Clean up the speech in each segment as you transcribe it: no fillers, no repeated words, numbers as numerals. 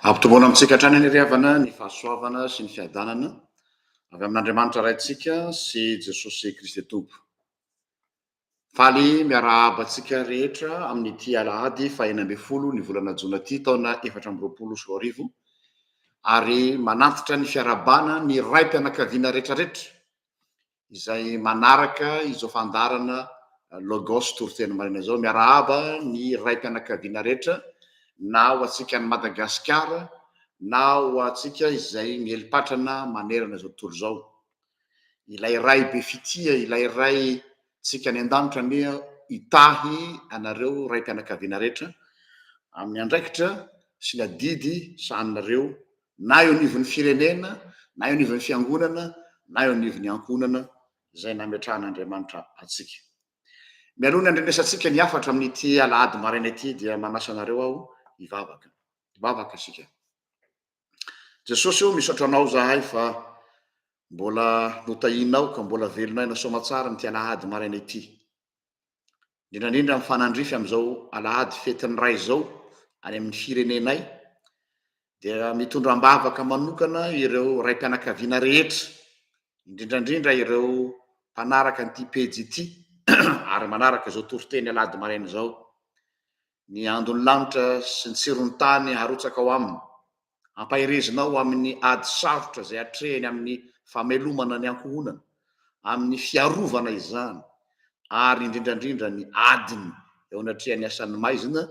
Ampitomboina amintsika hatrany anie ry havana ny fahasoavana sy ny fiadanana avy amin'Andriamanitra Raintsika sy Jesosy Kristy Tompo. Faly miarahaba antsika rehetra amin'ity alahady faha 16 ny volana jona ity taona 2024 ary manantitra ny fiarahabana ny raim-pianakaviana rehetrarehetra izay manaraka izao fandaharana Logos Toriteny Maraina izao. Miarahaba ny raim-pianakaviana rehetra na ho antsika any Madagasikara na ho antsika izay mieli-patrana manerana izao tontolo izao. Ilay Ray be fitia, ilay Ray tsika any an-danitra anie hitahy anareo raim-pianakaviana rehetra amin'ny andraikitra sy ny adidy sahaninareo na eo anivon'ny firenena, na eo anivon'ny fiangonana, na eo anivon'ny ankohonana izay nametrahan'Andriamanitra antsika. Mialoha ny handrenesantsika ny hafatra amin'ity alahady maraina ity dia manasa anareo aho hivavaka. Hivavaka isika. Jesosy o, misaotra anao zahay fa mbola notahianao ka mbola velon'aina soamatsara amin'ity alahady maraina ity. Indrindra indrindra mifanandrify amin'izao alahady fetin'ny Ray izao any amin'ny firenenay dia mitondra am-bavaka manokana ireo raim-pianakaviana rehetra, indrindra indrindra ireo mpanaraka an'ity pejy ity ary manaraka izao toriteny alahady maraina izao. Ny andon'ny lanitra sy ny tsiron'ny tany harotsaka ao aminy. Ampaherezinao amin'ny ady sarotra izay atrehiny amin'ny famelomana ny ankohonana, amin'ny fiarovana izany, ary indrindra indrindra ny adiny eo anatrehan'ny asan'ny maizina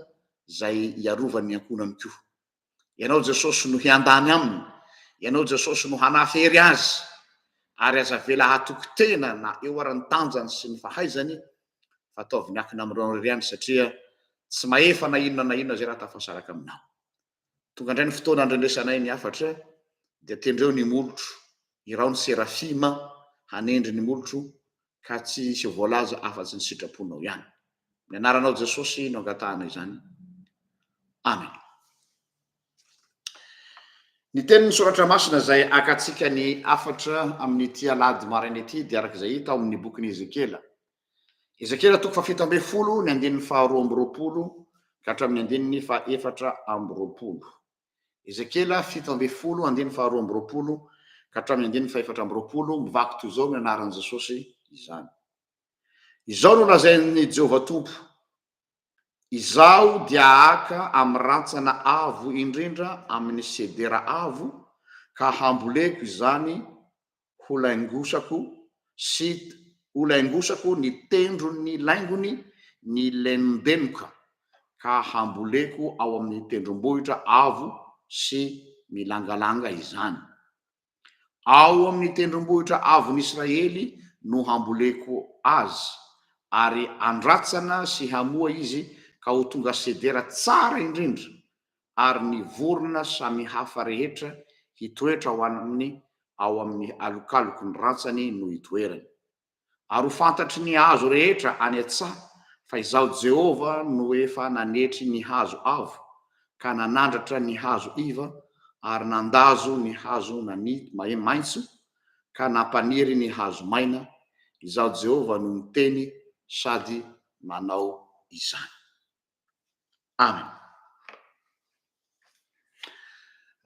izay hiarovany ny ankohonany koa. Ianao Jesosy no hiandany aminy, Ianao Jesosy no hanafy hery azy, ary aza avela hatoky tena na eo ara ny tanjany sy ny fahaizany, fa ataovy miankina aminao irery ihany satria tsy mahefa na inona na inona izay raha tafasaraka aminao. Tonga indray ny fotoana handrenesanay ny hafatra dia tendreo ny molotro, iraho ny serafima hanendry ny molotro ka tsy hisy voalaza afa-tsy ny sitraponao ihany. Ny anaranao Jesosy no angatahana izany. Amen. Ny tenin'ny soratra masina izay akatsika ny hafatra amin'ity alahady maraina ity dia araka izay hita ao amin'ny bokin'i Ezekiela. Ezekiela toko faha 17 ny andininy faha 22 ka hatramin'ny andininy faha 24. Ezekiela 17 andininy faha 22 ka hatramin'ny andininy faha 24 mivaky toy izao ny anaran'i Jesosy izany. Izao no lazain'i Jehovah Tompo, Izaho dia haka amin'ny rantsana avo indrindra amin'ny sedera avo ka hamboleko izany ho laingosako sy ho laingosako ny tendron'ny laingony ny lenondenoka ka hamboleko ao amin'ny tendrombohitra avo sy milangalanga izany. Ao amin'ny tendrombohitra avon'i Israely no hamboleko azy, ary handratsana sy hamoa izy ka ho tonga sedera tsara indrindra, ary ny vorona samy hafa rehetra hitoetra ao aminy, ao amin'ny alokaloky ny rantsany no hitoerany. Ary ho fantatry ny hazo rehetra any an-tsaha fa Izaho Jehovah no efa nanetry ny hazo avo, ka nanandratra ny hazo iva, ary nandazo ny hazo maitso, ka nampaniry ny hazo maina, Izaho Jehovah no miteny sady manao izany. Amen.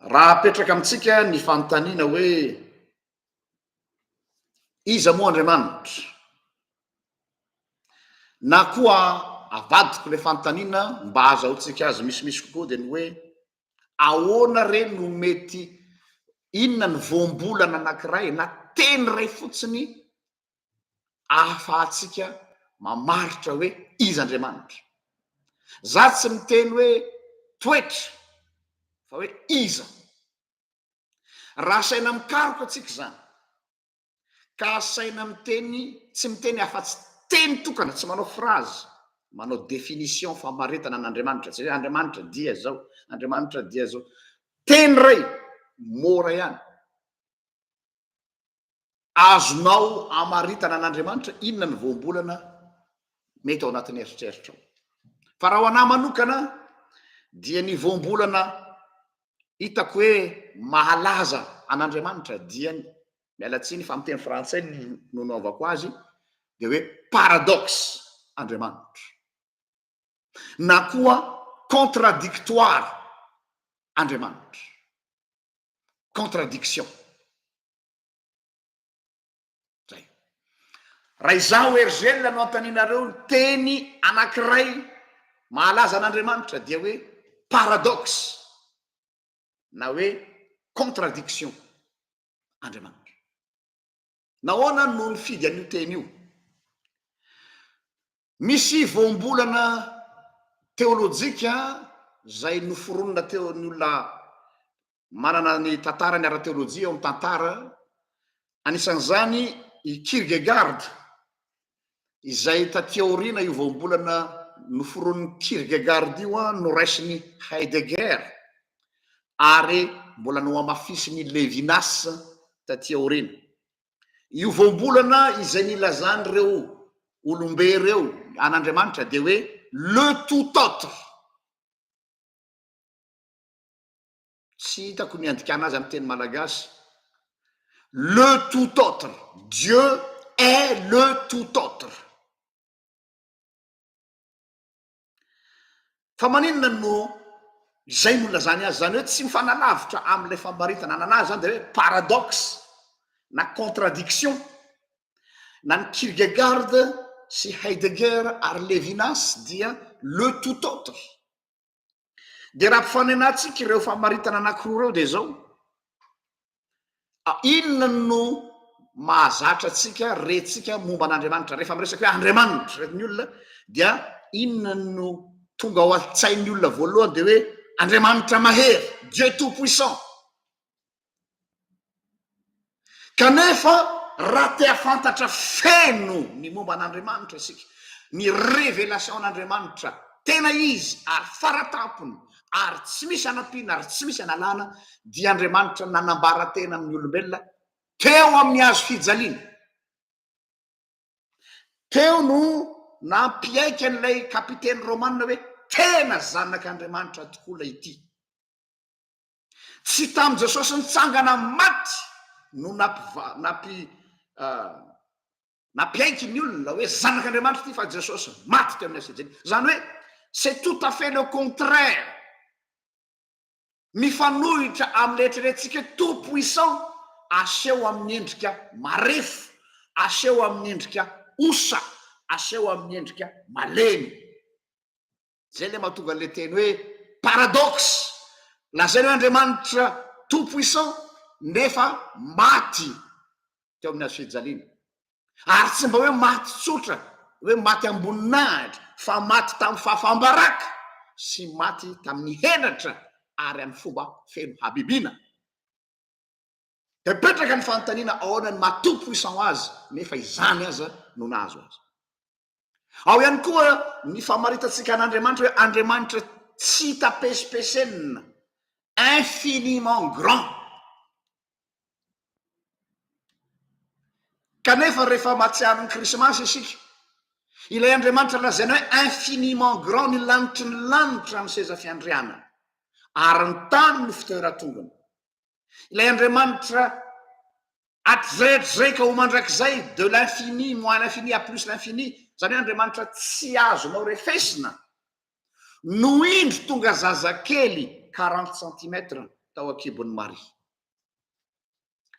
Raha apetraka amintsika ny fanontaniana hoe iza moa Andriamanitra? Na koa avadiko ilay fanontaniana mba ahazahoantsika azy misimisy kokoa dia ny hoe ahoana re no mety inona ny voambolana anankiray na teny iray fotsiny ahafahantsika mamaritra hoe iza Andriamanitra. Za tsy miteny hoe toetra fa hoe iza. Raha asaina mikaroka tsika izany ka asaina miteny tsy miteny afa-tsy teny tokana, tsy manao phrase, manao définition famaritana an'Andriamanitra, tsy hoe Andriamanitra dia zao, Andriamanitra dia zao. Teny iray, mot iray ihany. Azonao amaritana an'Andriamanitra inona ny voambolana mety ao anatin'ny eritreritrao. Fa raha ho anah manokana dia ny voambolana hitako hoe mahalaza an'Andriamanitra dia ny, miala tsiny fa amin'ny teny frantsay no nanaovako azy, dia hoe paradoxe Andriamanitra. Na koa contradictoire. Andriamanitra. Contradiction. Zay. Raha izaho Hergel no antaninareo ny teny anankiray mahalaza an'Andriamanitra dia hoe paradoxe na hoe contradiction Andriamanitra. Nahoana no nifidy an'io teny io? Misy voambolana teolojika izay noforonina teo ny olona manana ny tantarany ara-teolojia eo amin'ny tantara, anisan'izany i Kierkegaard, izay taty aoriana io voambolana noforonin'i Kierkegaard io noraisin'i Heidegger ary mbola nohamafisin'i Levinas taty aoriana. Io voambolana izay nilazan'ireo olombe ireo an'Andriamanitra dia hoe le tout autre. Tsy hitako ny handikana azy amin'ny teny malagasy. Le tout autre. Dieu est le tout autre. Fa maninona no izay no ilazany azy? Izany hoe tsy mifanalavitra amin'ilay famaritana ananazy izany dia hoe paradoxe na contradiction. Na ny Kierkegaard sy Heidegger ary Levinas dia le tout autre. Dia raha ampifanenantsika ireo famaritana anankiroa ireo dia izao, inona no mahazatra antsika rentsika momba an'Andriamanitra? Rehefa miresaka hoe Andriamanitra ny olona dia inona no tonga ao an-tsain'ny olona voalohany? Dia hoe Andriamanitra mahery, Dieu tout puissant. Kanefa raha te hahafantatra feno ny momba an'Andriamanitra isika, ny révélation an'Andriamanitra tena izy ary faratampony ary tsy misy anampiana ary tsy misy analana dia Andriamanitra nanambara tena amin'ny olombelona teo amin'ny hazo fijaliana. Teo no nampiaiky an'ilay kapiteny romana hoe tena zanak'Andriamanitra tokoa ilay ity. Tsy tamin'i Jesosy nitsangana maty no nampiva nampi nampiaiky ny olona hoe zanak'Andriamanitra ity fa Jesosy maty teo amin'ny hazo fijaliana. Izany hoe c'est tout à fait le contraire. Mifanohitra amin'ilay eritreretintsika hoe tout puissant aseho amin'ny endrika marefo, aseho amin'ny endrika osa, aseho amin'ny endrika malemy. Zay le mahatonga an'le teny hoe paradoxe, lazaina hoe Andriamanitra tout puissant nefa maty teo amin'ny hazo fijaliana. Ary tsy mba hoe maty tsotra, hoe maty am-boninahitra, fa maty tamin'ny fahafaham-baraka sy maty tamin'ny henatra ary amin'ny fomba feno habibiana. Dia mipetraka ny fanontaniana ahoana ny maha tout puissant azy nefa izany aza no nahazo azy. Ao ihany koa ny famaritantsika an'Andriamanitra hoe Andriamanitra tsy hita pesipesenina, infiniment grand. Kanefa rehefa mahatsiaro ny Krismasy isika, ilay Andriamanitra lazaina hoe infiniment grand, ny lanitry ny lanitra ny seza fiandrianany, ary ny tany no fitoeran-tongony. Ilay Andriamanitra hatrizay hatrizay ka ho mandrakizay, de l'infini moins l'infini à plus l'infini, izany hoe Andriamanitra tsy azonao refesina, no indro tonga zazakely quarante centimètres tao an-kibon'i Maria.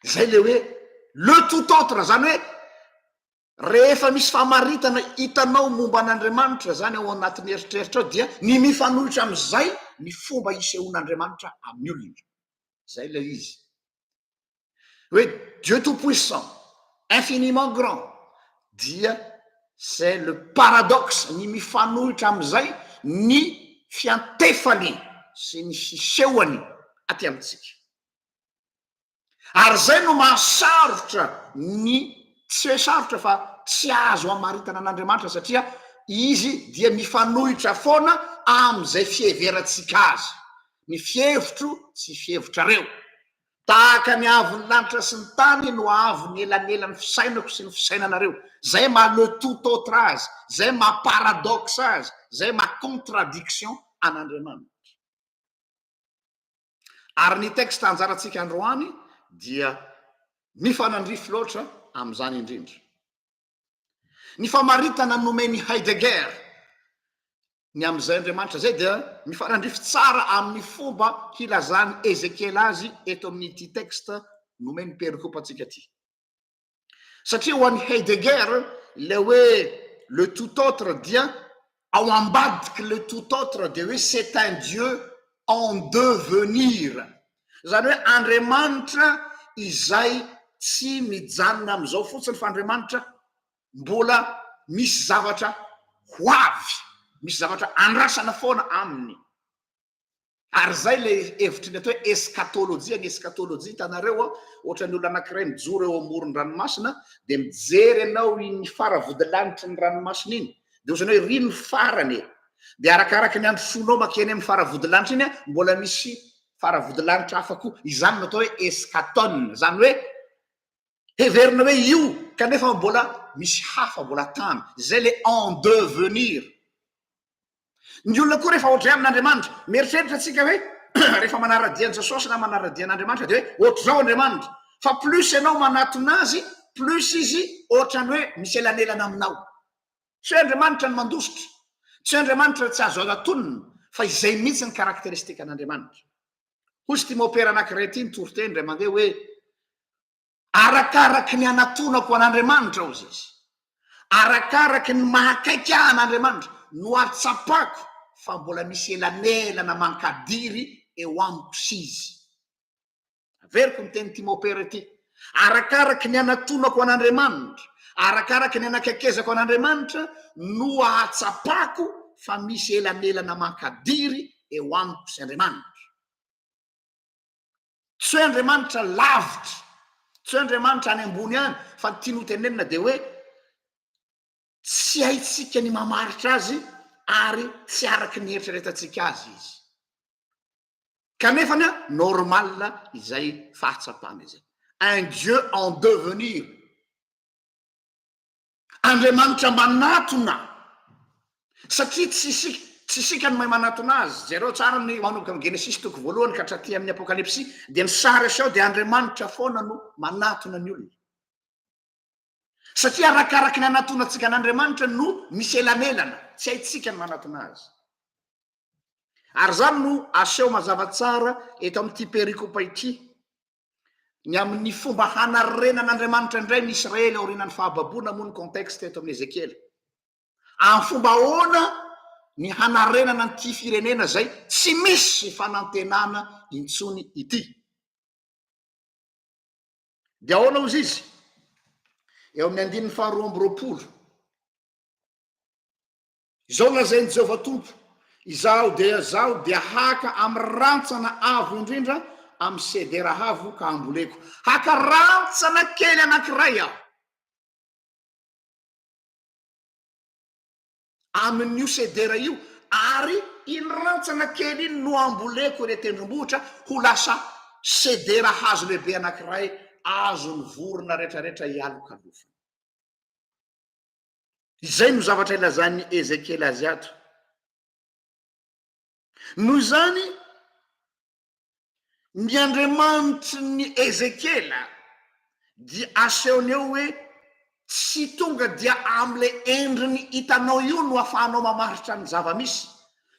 Izay ilay hoe le tout autre, izany hoe Rehefa misy famaritana hitanao momba an'Andriamanitra izany ao anatin'ny eritreritrao dia ny mifanohitra amin'izay ny fomba isehoan'Andriamanitra amin'ny olona. Izay ilay izy. Hoe Dieu tout puissant, infiniment grand dia c'est le paradoxe, ny mifanohitra amin'izay ny fiantefany sy ny fisehoany aty amintsika. Ary izay no mahasarotra ny, tsy hoe sarotra fa tsy azo amaritana an'Andriamanitra satria Izy dia mifanohitra foana amin'izay fiheverantsika Azy. Ny fihevitro tsy fihevitrareo. Tahaka ny haavon'ny lanitra sy ny tany no haavon'ny elanelan'ny fisainako sy ny fisainanareo. Izay maha le tout autre Azy, izay maha paradoxe Azy, izay maha contradiction an'Andriamanitra. Ary ny texte anjarantsika androany dia mifanandrify loatra amin'izany indrindra. Ny famaritana nomen'i Heidegger. Ny amin'izay Andriamanitra izay dia mifanandrify tsara amin'ny fomba hilazan'i Ezekiela azy eto amin'ity texte nomen'ny perikopa antsika ity. Satria ho an'i Heidegger, ilay hoe le tout autre dia ao ambadiky le tout autre dia hoe c'est un Dieu en devenir. Izany hoe Andriamanitra izay tsy mijanona amin'izao fotsiny fa Andriamanitra mbola misy zavatra ho avy, misy zavatra andrasana foana aminy. Ary izay ilay hevitry ny atao hoe eskatolojia, ny eskatolojia hitanareo an, ohatran'ny olona anankiray mijoro eo amoron-dranomasina dia mijery ianao iny faravodilanitry ny ranomasina iny, dia ohatran'ny hoe ry ny farany e! Dia arakaraky ny androsoanao mankeny amin'ny faravodilanitra iny an, mbola misy faravodilanitra hafa koa, izany no atao hoe eskaton, izany hoe Heverina hoe io kanefa mbola misy hafa mbola tany. Izay le en devenir. Ny olona koa rehefa ohatrizay amin'Andriamanitra, mieritreritra tsika hoe rehefa manara-dia an'i Jesosy na manara-dia an'Andriamanitra dia hoe ohatr'izao Andriamanitra. Fa plus ianao manatona azy, plus izy ohatran'ny hoe misy elanelana aminao. Tsy hoe Andriamanitra no mandositra, tsy hoe Andriamanitra tsy azo atonina, fa izay mihitsy ny caractéristique an'Andriamanitra. Hoy ity mopera anankiray ity nitory teny indray mandeha hoe Arakaraky ny anatonako an'Andriamanitra, hozy izy, arakaraky ny mahakaiky ahy an'Andriamanitra no ahatsapako fa mbola misy elanelana mankadiry eo amiko sy Izy. Averiko ny tenin'ity mopera ity, Arakaraky ny anatonako an'Andriamanitra, arakaraky ny anakaikezako an'Andriamanitra no ahatsapako fa misy elanelana mankadiry eo amiko sy Andriamanitra. Tsy hoe Andriamanitra lavitra, tsy hoe Andriamanitra any ambony any, fa ny tiany hotenenina dia hoe tsy haintsika ny mamaritra azy ary tsy araky ny eritreretantsika azy izy. Kanefa normal izay fahatsapana izay. Un Dieu en devenir. Andriamanitra manatona satria tsy isika, tsy isika no mahay manatona azy. Jereo tsara ny manomboka amin'ny Genesisy toko voalohany ka hatraty amin'ny Apokalypsy dia ny sary aseho dia Andriamanitra foana no manatona ny olona. Satria arakaraky ny anatonantsika an'Andriamanitra no misy elanelana, tsy haintsika ny manatona azy. Ary izany no aseho mazava tsara eto amin'ity perikopa ity. Ny amin'ny fomba hanarenan'Andriamanitra indray ny Israely aorianan'ny fahababoana moa ny contexte eto amin'i Ezekiela. Amin'ny fomba ahoana ny hanarenana an'ity firenena izay tsy misy fanantenana intsony ity? Dia ahoana hozy izy? Eo amin'ny andininy faharoa amby roapolo. Izao no lazain'i Jehovah Tompo, Izaho dia Izaho dia haka amin'ny rantsana avo indrindra amin'ny sedera avo ka hamboleko. Haka rantsana kely anankiray aho amin'io sedera io, ary iny rantsana kely iny no hamboleko eny an-tendrombohitra ho lasa sedera hazo lehibe anankiray azon'ny vorona rehetrarehetra hialokalofana. Izay no zavatra ilazan'i Ezekiela azy ato. Noho izany, ny Andriamanitry ny Ezekiela dia asehony eo hoe tsy tonga dia amin'ilay endriny hitanao io no ahafahanao mamaritra ny zava-misy.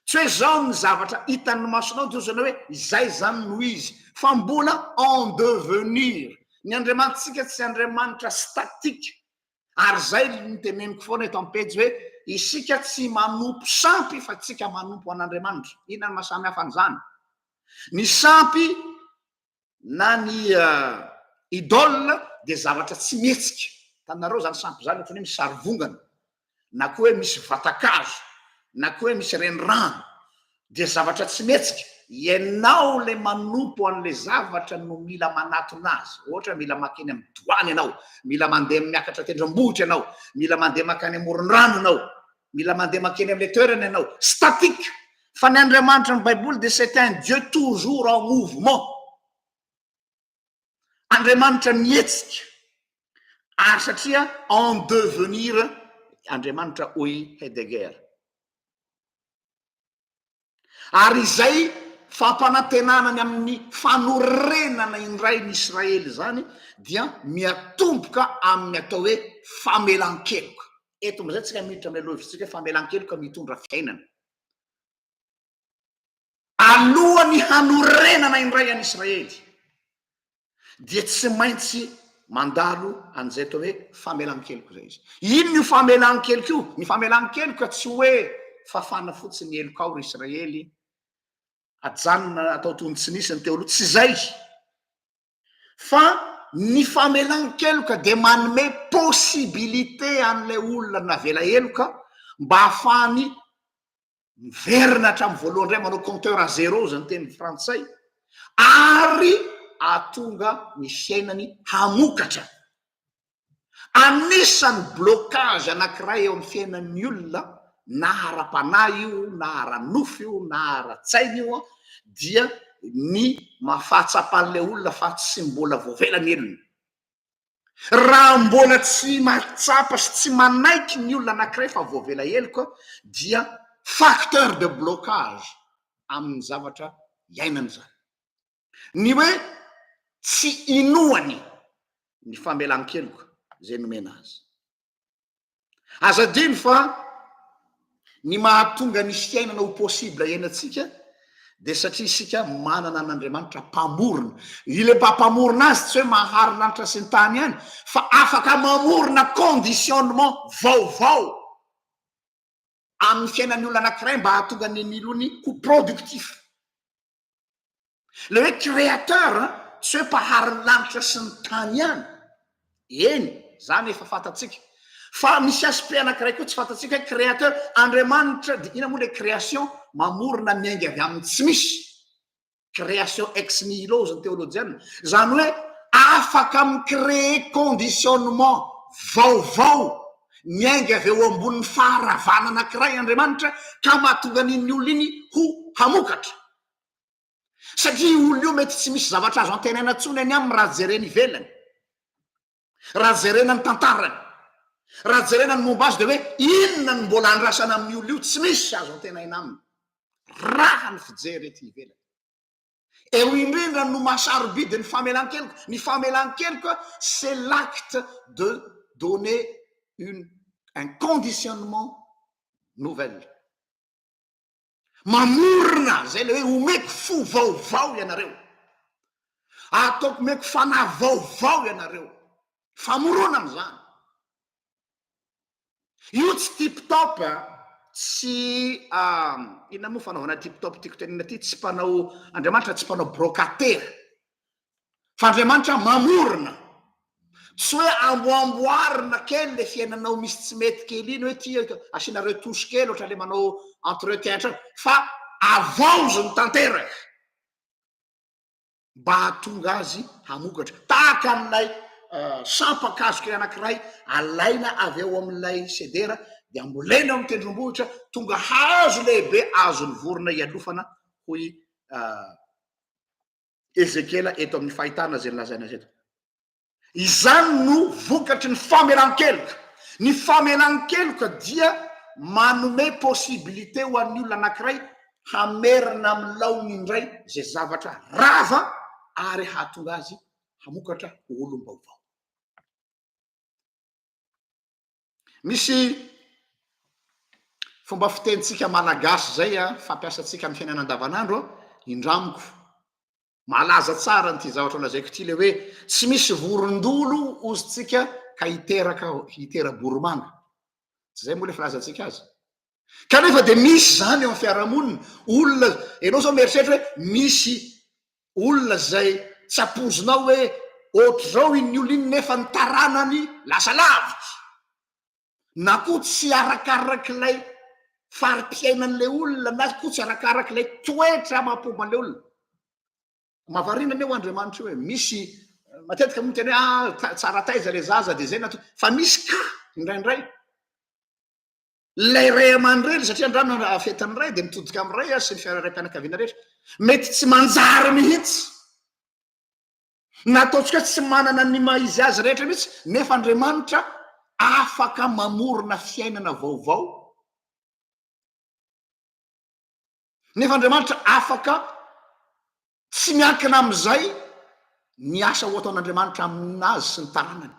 Tsy hoe izao ny zavatra hitan'ny masonao dia ohatrany hoe izay izany no izy, fa mbola en devenir. Ny Andriamanitsika tsy Andriamanitra statique, Ary izay no teneniko foana eto amin'ny pejy hoe isika tsy manompo sampy fa tsika manompo an'Andriamanitra. Inona no mahasamy hafa an'izany? Ny sampy na ny idole dia zavatra tsy mihetsika. Hitanareo izany sampy izany ohatran'ny hoe misy sarivongana na koa hoe misy vatan-kazo na koa hoe misy renirano dia zavatra tsy mihetsika, ianao ilay manompo an'ilay zavatra no mila manatona azy, ohatra mila makeny amin'ny doany ianao, mila mandeha miakatra tendrombohitra ianao, mila mandeha makany amoron-drano ianao, mila mandeha makeny amin'ilay toerana ianao, statique, fa ny Andriamanitra ny baiboly dia c'est un Dieu toujours en mouvement. Andriamanitra mihetsika ary satria en devenir Andriamanitra hoy Heidegger. Ary izay fampanantenana ny amin'ny fanorenana indray ny Israely izany dia miatomboka amin'ny atao hoe famelan-keloka. Eto amin'izay tsika miditra amin'ny lohevitsika hoe famelan-keloka mitondra fiainana. Alohan'ny hanorenana indray an'i Israely dia tsy maintsy mandalo an'izay atao hoe famelan-keloka izay izy. Inona io famelan-keloka io? Ny famelan-keloka tsy hoe fafana fotsiny ny helokao ry Israely, ajanona atao toy ny tsy nisy ny teo aloha, tsy izay. Fa ny famelan-keloka dia manome possibilité an'ilay olona navela heloka mba hahafahany miverina hatramin'ny voalohany indray, manao compteur à zéro izany teny frantsay, ary ahatonga ny fiainany hamokatra. Anisan'ny blocage anankiray eo amin'ny fiainan'ny olona na ara-panahy io na ara-nofo io na ara-tsaina io dia ny mahafahatsapan'ilay olona fa tsy mbola voavela ny helony. Raha mbola tsy mahatsapa sy tsy manaiky ny olona anankiray fa voavela heloka dia facteur de blocage amin'ny zavatra iainany izany. Ny hoe tsy inoany ny famelan-keloka izay nomena azy. Aza adino fa ny mahatonga ny fiainana ho possible iainantsika dia satria isika manana an'Andriamanitra mpamorona. Ilay mba mpamorona azy tsy hoe mahary lanitra sy ny tany ihany fa afaka mamorona conditionnement vaovao amin'ny fiainan'ny olona anankiray mba hahatonga ny nilony ho productif. Ilay hoe créateur tsy hoe mpahary ny lanitra sy ny tany ihany. Eny, izany efa fantatsika. Fa misy aspect anankiray koa tsy fantatsika hoe créateur, Andriamanitra dia inona moa ilay création? Mamorona miainga avy amin'ny tsy misy. Création ex nihilo hozy ny teolojiana. Izany hoe afaka mi-créer conditionnement vaovao miainga avy eo ambonin'ny faharavana anankiray Andriamanitra ka mahatonga an'iny olona iny ho hamokatra. Satria io olona io mety tsy misy zavatra azo antenaina intsony any aminy raha jerena ivelany, raha jerena ny tantarany, raha jerena ny momba azy dia hoe inona no mbola andrasana amin'io olona io, tsy misy azo antenaina aminy raha ny fijery ety ivelany. Eo indrindra no maha sarobidy ny famelan-keloka. Ny famelan-keloka c'est l'acte de donner une un conditionnement nouvelle. Mamorona, zay le hoe omeko fo vaovao ianareo, ataoko omeko fanahy vaovao ianareo, famoronana zany. Io tsy tip top a, tsy inona moa fanaovana tip top tiako tenenina ty, tsy mpanao, Andriamanitra tsy mpanao brocatera. Fa Andriamanitra mamorona. Tsy hoe amboamboarina kely le fiainanao misy tsy mety kely iny hoe ty asiana retouche kely ohatra le manao entretien hatrany fa avaoziny tanteraka mba hahatonga azy hamokatra. Tahaka an'ilay sampan-kazo kely anankiray alaina avy ao amin'ilay sedera dia ambolena ao amin'ny tendrombohitra tonga hazo lehibe azon'ny vorona ialofana hoy Ezekiela eto amin'ny fahitana izay nolazaina azy eto. Izany no vokatry ny famelan-keloka. Ny famelan-keloka dia manome possibilité ho an'ny olona anankiray hamerina amin'ny laoniny indray izay zavatra rava ary hahatonga azy hamokatra ho olom-baovao. Misy fomba fitenintsika malagasy zay a, fampiasantsika amin'ny fiainana andavanandro a, indramiko. Malaza tsara an'ity zavatra lazaiko ity le hoe tsy misy vorondolo ozintsika ka hiteraka hitera-boromanga. Tsy zay moa le filazantsika azy. Kanefa dia misy zany eo amin'ny fiarahamonina, olona, ianao zao mieritreritra hoe misy olona zay tsy ampoizinao hoe ohatr'izao iny olona iny nefa ny taranany lasa lavitra, na koa tsy arakarak'ilay fari-piainan'ilay olona na koa tsy arakarak'ilay toetra amam-pomban'ilay olona. Mahavariana anie ho Andriamanitra io e, misy matetika moa miteny hoe ah tsara taiza le zaza dia zay no atao, fa misy cas indraindray Ilay ray aman-dreny, satria andrano fetin'ny ray dia mitodika amin'ny ray sy ny fiaraim-pianakaviana rehetra, mety tsy manjary mihitsy, na ataontsika hoe tsy manana ny maha izy azy rehetra mihitsy, nefa Andriamanitra afaka mamorona fiainana vaovao, nefa Andriamanitra afaka tsy miankina amin'izay ny asa ho ataon'Andriamanitra aminazy sy ny taranany.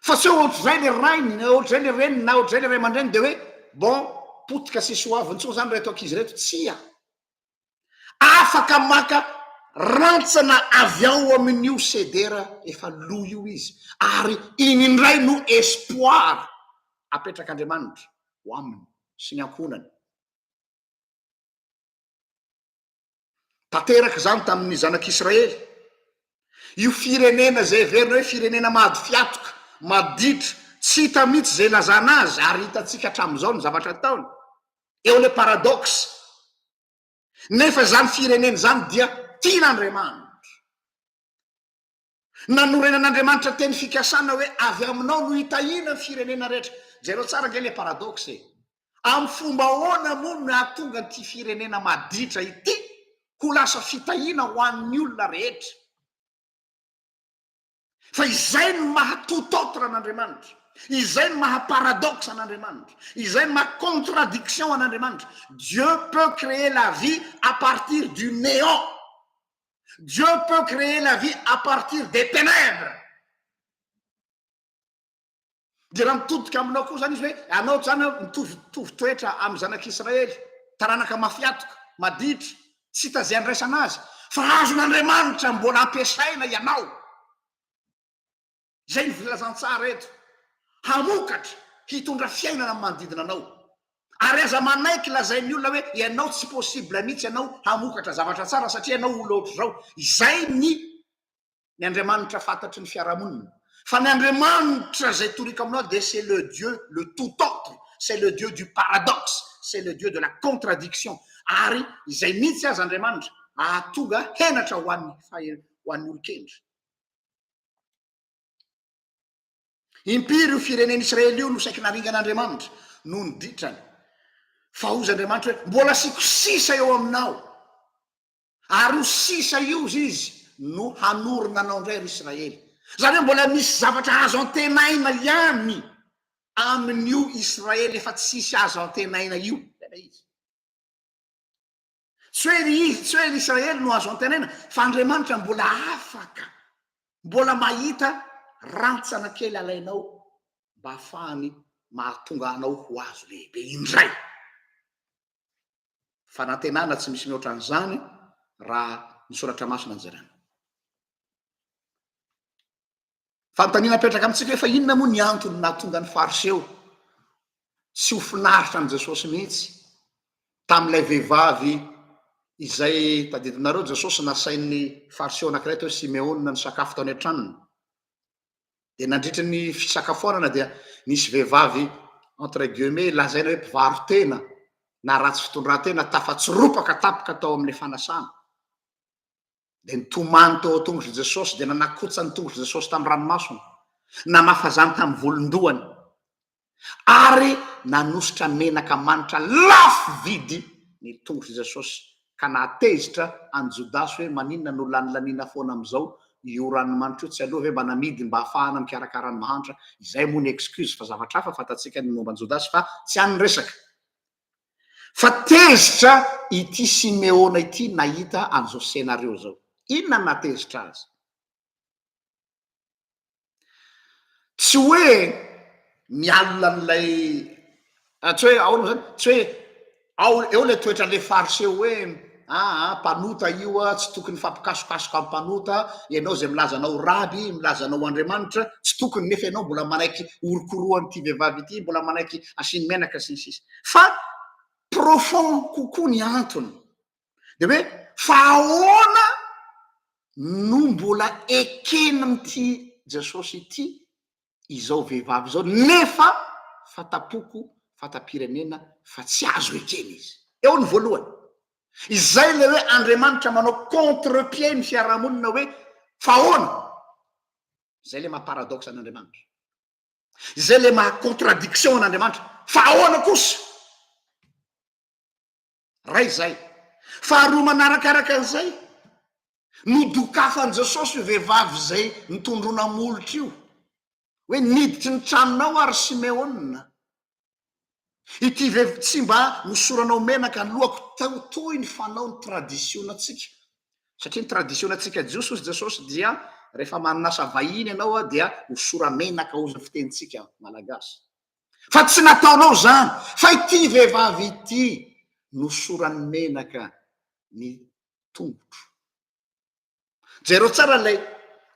Fa tsy hoe ohatr'izay le rainy na ohatr'izay le reniny na ohatr'izay le ray aman-dreny dia hoe bon potika tsisy ho avy intsony zany reto ankizy reto. Tsia. Afaka maka rantsana avy ao amin'io sedera efa lo io izy, ary iny indray no espoir apetrak'Andriamanitra ho aminy sy ny ankohonany. Tanteraka izany tamin'ny zanak'Israely. Io firenena izay heverina hoe firenena mahady fiatoka, maditra, tsy hita mihitsy izay ilazana azy ary hitantsika hatramin'izao ny zavatra ataony. Eo ilay paradoxe. Nefa izany firenena izany dia tian'Andriamanitra. Nanorenan'Andriamanitra teny fikasana hoe avy aminao no hitahiana ny firenena rehetra. Jereo tsara ange ilay paradoxe e. Amin'ny fomba ahoana moa no nahatonga an'ity firenena maditra ity ho lasa fitahiana ho an'ny olona rehetra? Fa izay no maha tout autre an'Andriamanitra. Izay no maha paradoxe an'Andriamanitra. Izay no maha contradiction an'Andriamanitra. Dieu peut créer la vie à partir du néant. Dieu peut créer la vie à partir des ténèbres. Dia raha mitodika aminao koa zany izy hoe anao zany mitovitovy toetra amin'ny zanak'Israely, taranaka mafiatoka, maditra, tsy hita izay andraisana azy, fa azon'Andriamanitra mbola ampiasaina ianao. Izay ny filazantsara eto. Hamokatra, hitondra fiainana amin'ny manodidina anao. Ary aza manaiky lazain'ny olona hoe ianao tsy possible mihitsy ianao hamokatra zavatra tsara satria ianao olona ohatr'izao. Izay ny ny Andriamanitra fantatry ny fiarahamonina. Fa ny Andriamanitra izay toriko aminao dia c'est le Dieu le tout autre, c'est le Dieu du paradoxe, c'est le Dieu de la contradiction. Ary izay mihitsy aza Andriamanitra ahatonga henatra ho an'ny ho an'ny olon-kendry. Impiry io firenen'Israely io no saiky naringan'Andriamanitra noho ny ditrany. Fa hozy Andriamanitra hoe, mbola asiako sisa eo aminao. Ary io sisa io, hozy Izy, no hanorina anao indray, ry Israely. Izany hoe mbola misy zavatra azo antenaina ihany amin'io Israely efa tsisy azo antenaina io. Izay ilay izy. Tsy hoe ry izy, tsy hoe ry Israely no azo antenaina, fa Andriamanitra mbola afaka, mbola mahita rantsana kely alainao mba hahafahany mahatonga anao ho azo lehibe indray. Fanantenana tsy misy mihoatra an'izany raha ny soratra masina no jerena. Fanontaniana apetraka amintsika hoe fa inona moa ny antony nahatonga ny Fariseo tsy ho finaritra an'i Jesosy mihitsy tamin'ilay vehivavy izay tadidinareo Jesosy nasain'ny Fariseo anankiray teo Simeona nisakafo tao any an-tranony. Dia nandritry ny fisakafoanana dia nisy vehivavy entre guillemets lazaina hoe mpivaro-tena na ratsy fitondran-tena tafatsoropaka tapaka tao amin'ilay fanasana. Dia nitomany teo an-tongotr'i Jesosy, dia nanakotsa ny tongotr'i Jesosy tamin'ny ranomasony, namafa izany tamin'ny volon-dohany, ary nanosotra menaka manitra lafo vidy ny tongotr'i Jesosy, ka nahatezitra an'i Jodasy hoe, Maninona no lanilaniana foana amin'izao io ranomanitra io, tsy aleo ve mba namidy mba hahafahana mikarakara ny mahantra? Izay moa ny excuse, fa zavatra hafa fantatsika ny momba an'i Jodasy, fa tsy any ny resaka. Fa tezitra ity Simeona ity nahita an'izao scenario izao. Inona no nahatezitra azy? Tsy hoe mialona an'ilay, tsy hoe ahoana moa zany, tsy hoe ao eo ilay toetran'ilay fariseo hoe aa mpanota io a, tsy tokony hifampikasokasoka amin'ny mpanota, ianao izay milaza anao ho raby, milaza anao ho Andriamanitra, tsy tokony nefa ianao mbola manaiky orokorohan'ity vehivavy ity, mbola manaiky asiany menaka sy ny sisa. Fa profond kokoa ny antony. Dia hoe fa ahoana no mbola eken'ity Jesosy ity izao vehivavy izao nefa fata-poko, fata-pirenena fa tsy azo ekena izy. Eo ny voalohany. Izay ilay hoe Andriamanitra manao contre pied ny fiarahamonina hoe fa ahoana? Izay ilay maha paradoxe an'Andriamanitra. Izay ilay maha contradiction an'Andriamanitra. Fa ahoana kosa? Ray izay. Faharoa manarakaraka an'izay, nodokafan'i Jesosy io vehivavy izay nitondroana molotra io, hoe niditry ny tranonao aho ry Simeona. Ity vehivavy tsy mba nosoranao menaka ny lohako tao toy ny fanao ny tradisionantsika. Satria ny tradisionantsika jiosy hozy Jesosy dia rehefa manasa vahiny ianao dia hosora-menaka hozy ny fitenintsika malagasy. Fa tsy nataonao izany, fa ity vehivavy ity nosorany menaka ny. tongotro. Jereo tsara ilay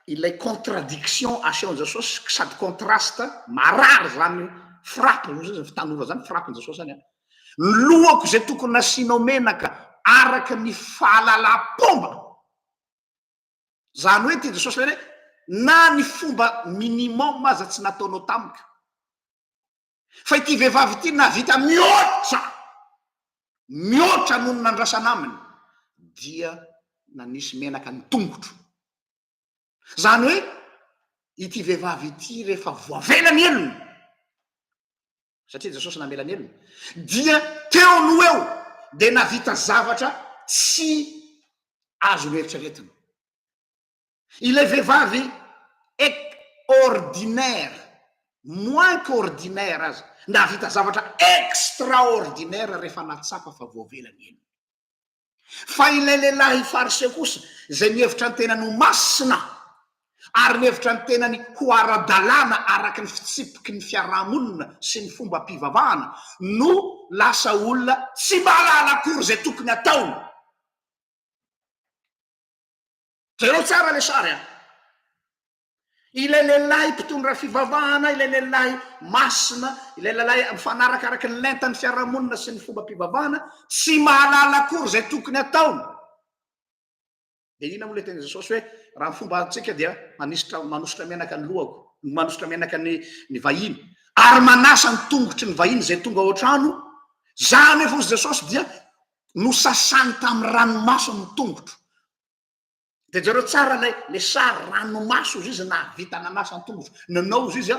ilay contradiction asehon'i Jesosy sady contraste marary zany frappe hoy izy fitanora zany frappe-n'i Jesosy zany an. Ny lohako izay tokony nasianao menaka araka ny fahalalam-pomba. Zany hoe tian'i Jesosy lazaina hoe na ny fomba minimum aza tsy nataonao tamiko. Fa ity vehivavy ity nahavita mihoatra, mihoatra noho ny nandrasana aminy, dia nanisy menaka ny tongotro. Zany hoe ity vehivavy ity rehefa voavela ny helony, satria Jesosy namela ny helony, dia teo no eo dia nahavita zavatra tsy azo noeritreretina. Ilay vehivavy ec ordinaire, moins qu'ordinaire aza, nahavita zavatra extraordinaire rehefa nahatsapa fa voavela ny helony. Fa ilay lehilahy fariseo kosa, izay nihevitra ny tenany ho masina, ary nihevitra ny tenany ho ara-dalàna araka ny fitsipiky ny fiarahamonina sy ny fombam-pivavahana, no lasa olona tsy mahalala akory izay tokony hataony. Jereo tsara le sary a! Ilay lehilahy mpitondra fivavahana, ilay lehilahy masina, ilay lehilahy mifanaraka araky ny lentan'ny fiarahamonina sy ny fombam-pivavahana, tsy mahalala akory izay tokony hataony. Dia inona moa ilay tenin'i Jesosy hoe raha ny fomba antsika dia manisitra manosotra menaka ny lohako, manosotra menaka ny ny vahiny ary manasa ny tongotry ny vahiny izay tonga ao an-trano. Za anefa hozy Jesosy dia nosasany tamin'ny ranomaso ny tongotro. Dia jereo tsara ilay le sary ranomaso ozy izy nahavita nanasa ny tongotro. Nanao ozy izy a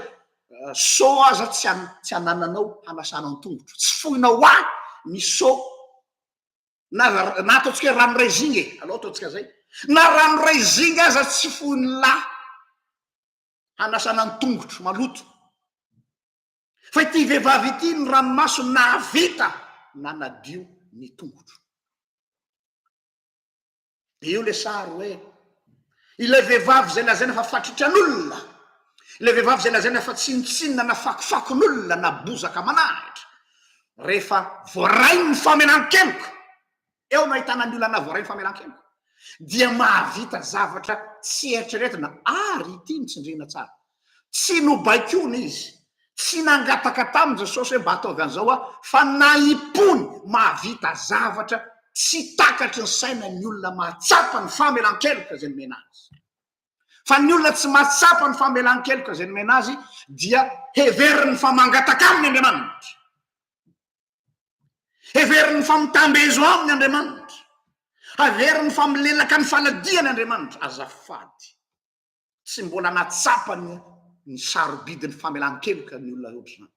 seau aza tsy an tsy anananao hanasanao ny tongotro. Tsy foinao ho ahy ny seau na na ataontsika hoe rano iray zinga e, aleo ataontsika zay. Na rano iray zinga aza tsy foin'ny lahy hanasana ny tongotro maloto. Fa ity vehivavy ity ny ranomasony nahavita nanadio ny tongotro. Dia eo ilay sary hoe ilay vehivavy izay lazaina fa fatritran'olona, ilay vehivavy izay lazaina fa tsinontsinona na fakofakon'olona na bozaka aman'ahitra, rehefa voarainy ny famelan-keloka, eo no ahitana ny olona voaray ny famelan-keloka, dia mahavita zavatra tsy eritreretina, ary ity no tsindriana tsara, Tsy nobaikoina izy, tsy nangataka taminy Jesosy hoe mba ataovy an'izao aho, fa nahim-pony mahavita zavatra tsy takatry ny saina ny olona mahatsapa ny famelan-keloka izay nomena azy. Fa ny olona tsy mahatsapa ny famelan-keloka izay nomena azy dia heveriny fa mangataka aminy Andriamanitra. Heveriny fa mitambezo aminy Andriamanitra. Heveriny fa milelaka ny faladiany Andriamanitra. Azafady. Tsy mbola nahatsapa ny ny sarobidin'ny famelan-keloka ny olona ohatr'izany.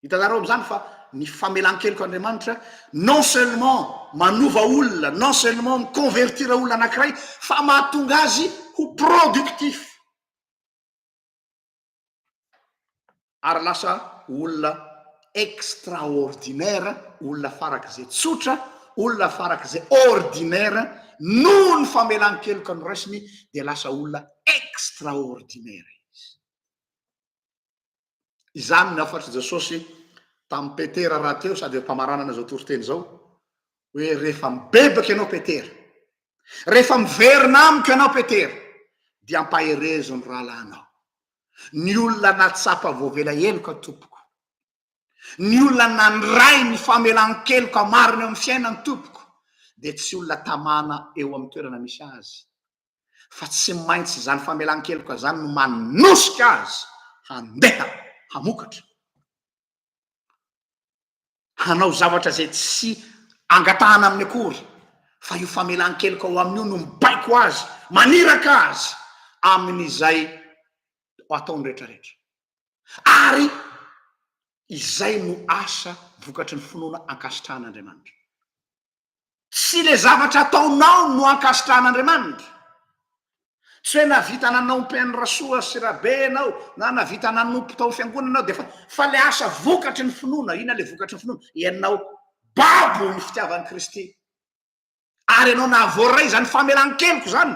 Hitanareo amin'izany fa ny famelan-keloka Andriamanitra non seulement manova olona, non seulement mi-convertir olona anankiray fa mahatonga azy ho productif. Ary lasa olona extraordinaire, olona farak'izay tsotra, olona farak'izay ordinaire, noho ny famelan-keloka noraisiny dia lasa olona extraordinaire izy. Izany ny hafatr'i Jesosy tamin'i Petera rahateo sady eo am-pamaranana izao toriteny izao, hoe rehefa mibebaka ianao Petera, rehefa miverina amiko ianao Petera, dia ampaherezo ny rahalahinao. Ny olona nahatsapa voavela heloka tompoko. Ny olona nandray ny famelan-keloka marina eo amin'ny fiainany tompoko dia tsy olona tamana eo amin'ny toerana misy azy fa tsy maintsy izany famelan-keloka izany no manosika azy handeha hamokatra. Hanao zavatra izay tsy angatahana aminy akory fa io famelan-keloka ao aminy io no mibaiko azy, maniraka azy amin'izay ataony rehetrarehetra. Ary izay no asa vokatry ny finoana ankasitrahan'Andriamanitra. Tsy le zavatra ataonao no ankasitrahan'Andriamanitra. Tsy hoe nahavita nanompo an'i Rasoa sy Rabe ianao na nahavita nanompo tao fiangonana ianao dia efa fa le asa vokatry ny finoana, inona le vokatry ny finoana? Ianao babo ny fitiavan'i Kristy ary ianao nahavoaray izany famelan-keloka izany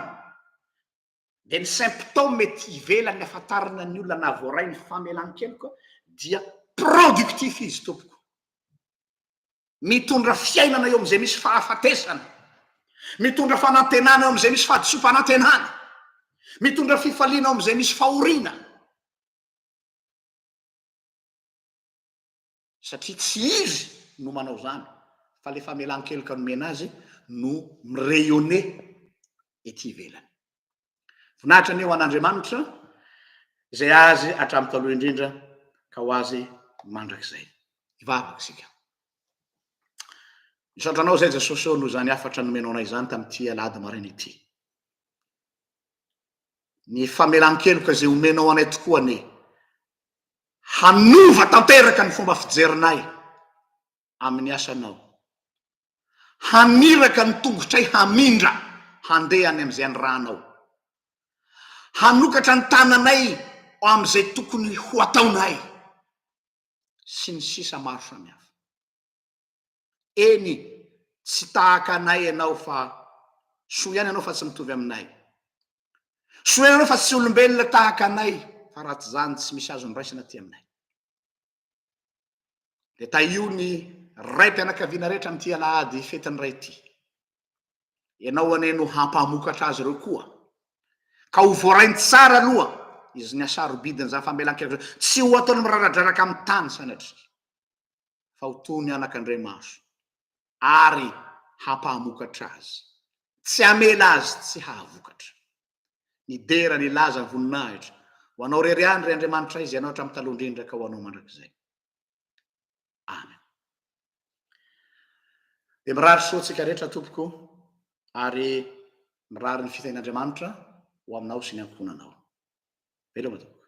dia ny symptôme ety ivelany ahafantarana ny olona nahavoaray ny famelan-keloka dia productif izy tompoko. Mitondra fiainana eo amin'izay misy fahafatesana. Mitondra fanantenana eo amin'izay misy fahadisoam-panantenana. Mitondra fifaliana eo amin'izay misy fahoriana. Satria tsy izy no manao izany fa le famelan-keloka nomena azy no mi-rayonner ety ivelany. Voninahitra anie ho an'Andriamanitra izay azy hatramin'ny taloha indrindra ka ho azy mandrakizay. Hivavaka isika. Misaotra anao izay Jesosy ô noho izany hafatra nomenao anay izany tamin'ity alahady maraina ity. Ny famelan-keloka izay omenao anay tokoa anie hanova tanteraka ny fomba fijerinay amin'ny asanao. Haniraka ny tongotray hamindra handeha any amin'izay anirahanao. Hanokatra ny tananay amin'izay tokony ho ataonay. Sy ny sisa maro samihafa. Eny, tsy tahaka anay ianao fa soa ihany ianao fa tsy mitovy aminay. Soa ihany ianao fa tsy olombelona tahaka anay fa raha tsy izany tsy misy azony raisina aty aminay. Dia tahio ny raim-pianakaviana rehetra amin'ity alahady fetin'ny ray ity. Ianao anie no hampamokatra azy ireo koa. Ka ho voarainy tsara aloha izy ny hasarobidin'izany famelan-keloka izany. Tsy ho ataony miraradraraka amin'ny tany sanatria. Fa ho toy ny anakandriamaso. Ary hampahamokatra azy. Tsy hamela azy tsy hahavokatra. Ny dera, ny laza, ny voninahitra. Ho anao irery ihany, ry Andriamanitray, izay anao hatramin'ny taloha indrindra ka ho anao mandrakizay. Amen. Dia mirary soa antsika rehetra tompoko ary mirary ny fitahian'Andriamanitra ho aminao sy ny ankohonanao. Veloma tompoko.